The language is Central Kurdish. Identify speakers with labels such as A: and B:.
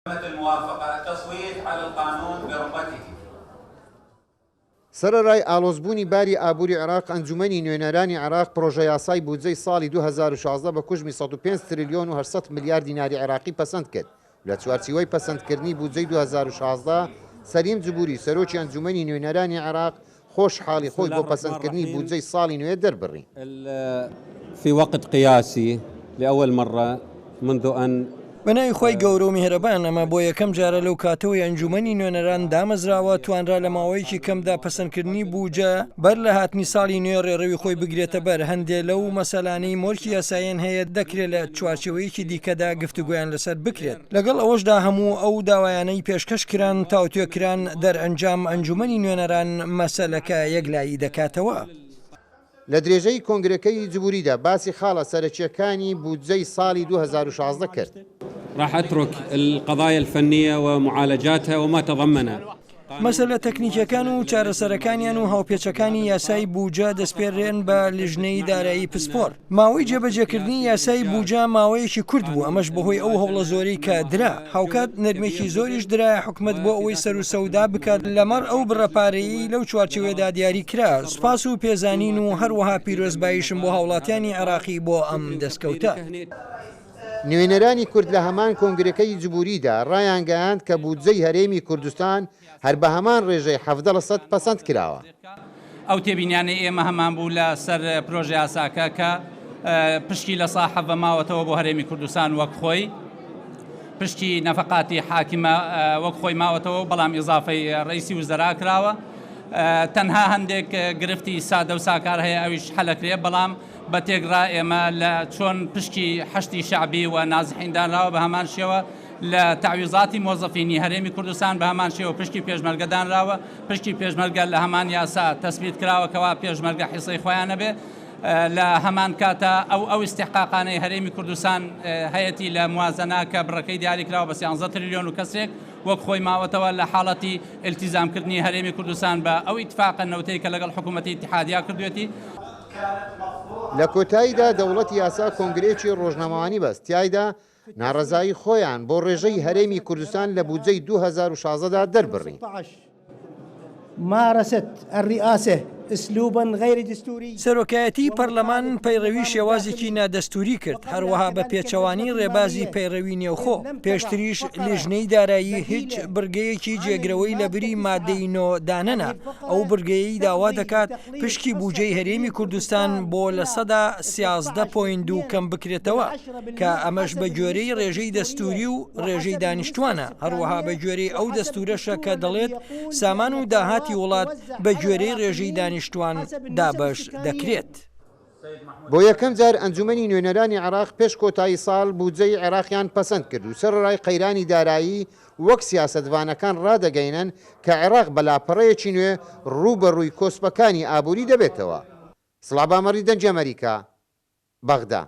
A: تمت الموافقە، التصویت علی القانون برمته.
B: سەرەڕای ئاڵۆزبوونی باری ئابووری عێراق، ئەنجوومەنی نوێنەرانی عێراق پڕۆژەیاسای بودجەی ساڵی 2016 بە کوژمی 105 ترلیۆن و 800 ملیار دیناری عێراقی پەسەند کرد. لە چوارچیوەی پەسەندکردنی بودجەی 2016، سەلیم جبوری سەرۆکی ئەنجوومەنی نوێنەرانی عێراق خۆشحاڵی خۆی بۆ پەسەندکردنی بودجەی ساڵی نوێ دەربڕی.
C: في وقت قياسي لأول مرة منذ أن.
D: بە ناوی خوای گەورە و میهرەبان، ئەمە بۆ یەکەم جارە لەو کاتەوەی ئەنجوومەنی نوێنەران دامەزراوە توانرا لە ماوەیەکی کەمدا پەسەندکردنی بووجە بەر لە هاتنی ساڵی نوێ ڕێڕەوی خۆی بگرێتە بەر، هەندێ لەو مەسەلانەی مۆرکی یاساییان هەیە دەکرێ لە چوارچێوەیەکی دیکەدا گفتوگۆیان لەسەر بکرێت. لەگەڵ ئەوەشدا هەموو ئەو داوایانەی پێشکەش کران تاوتوێ کران، دەرئەنجام ئەنجومەنی نوێنەران مەسەلەکە یەکلایی دەکاتەوە.
B: لە درێژەی کۆنگرەکەی جبوریدا باسی خاڵە سەرەکییەکانی بودجەی ساڵی 2016 کرد.
C: راح اترک القضايا الفنية ومعالجاتها وما تضمنه.
D: مەسەلە تەکنیکیەکان و چارەسەرەکانیان و هاوپێچەکانی یاسای بوجە دەسپێررێن بە لیژنەی دارایی پسپۆر. ماوەی جێبەجێکردنی یاسای بوجە ماوەیەکی کورت بوو، ئەمەش بەهۆی ئەو هەوڵە زۆرەی کە درا. هاوکات نەرمێکی زۆریش درایە حکومەت بۆ ئەوەی سەروسەودا بکات لەمەڕ ئەو بڕە پارەیەی لەو چوارچێوەیەدا دیاری کرا. سوپاس و پێزانین و هەروەها پیرۆزباییشم بۆ هاوڵاتیانی عێراقی بۆ ئەم دەستکەوتە.
B: نوێنەرانی کورد لە هەمان کۆنگرەکەی جبوریدا ڕایانگەیاند کە بودجەی هەرێمی کوردستان هەر بە هەمان ڕێژەی 17 لە سەد پەسەند کراوە.
A: ئەو تێبینیانەی ئێمە هەمان بوو لە سەر پرۆژەیاساکە کە پشکی لە سا حەڤە ماوەتەوە بۆ هەرێمی کوردستان وەک خۆی پشکی نەفەقاتی حاکمە وەک خۆی ماوەتەوە بەڵام ئیزافەی ڕئیسی وزەرا کراوە تەنها هەندێک گرفتی سادە و ساکار هەیە ئەویش حەلەکرێ بەڵام بە تێکڕا ئێمە لە چۆن پشکی حەشدی شەعبی و نازحین دانراوە بە هەمان شێوە لە تەعویزاتی مۆزەفینی هەرێمی کوردستان بە هەمان شێوە پشکی پێشمەرگە دانراوە، پشکی پێشمەرگە لە هەمان یاسا تەسبیت کراوە کەوا پێشمەرگە حیسەی خۆیان هەبێ لە هەمان کاتا ئەو ئەو ئیستحقاقانەی هەرێمی کوردستان هەیەتی لە موازەنە کە بڕەکەی دیاری کراوە بە سیانزە تریلیۆن و کەسرێک وەک خۆی ماوەتەوە لە حاڵەتی ئیلتیزامکردنی هەرێمی کوردستان بە ئەو ئیتفاقە نەوتەی کە لەگەڵ حکوومەتی ئیتحادیا کردوێتی.
B: لە کۆتاییدا دەوڵەتی یاسا کۆنگرەیەکی ڕۆژنامەوانی بەست، تیایدا ناڕەزایی خۆیان بۆ ڕێژەی هەرێمی کوردستان لە بودجەی 2016 دا دەربڕی.
D: سەرۆکایەتیی پەرلەمان پەیڕەوی شێوازێکی نادەستووری کرد، هەروەها بە پێچەوانەی ڕێبازی پەیڕەوی نێوخۆ، پێشتریش لیژنەی دارایی هیچ بڕگەیەکی جێگرەوەی لەبری مادەی نۆ دانەنا، ئەو بڕگەیەی داوا دەکات پشکی بوجەی هەرێمی کوردستان بۆ 13% point دوو کەم بکرێتەوە، کە ئەمەش بە گوێرەی ڕێژەی دەستووری و ڕێژەی دانیشتوانە، هەروەها بە گوێرەی ئەو دەستوورەشە کە دەڵێت سامان و داهاتی وڵات بە گوێرەی ڕێژەی دانیشتوان دابەش دەکرێت.
B: بۆ یەکەم جار ئەنجومەنی نوێنەرانی عێراق پێش کۆتایی ساڵ بودجەی عێراقیان پەسەند کرد و سەرەڕای قەیرانی دارایی وەک سیاسەتڤانەکان ڕادەگەینن کە عێراق بە لاپەڕەیەکی نوێ ڕووبەڕووی کۆسپەکانی ئابووری دەبێتەوە. سڵا بامەڕی دەنگی ئەمەریکا، بەغدا.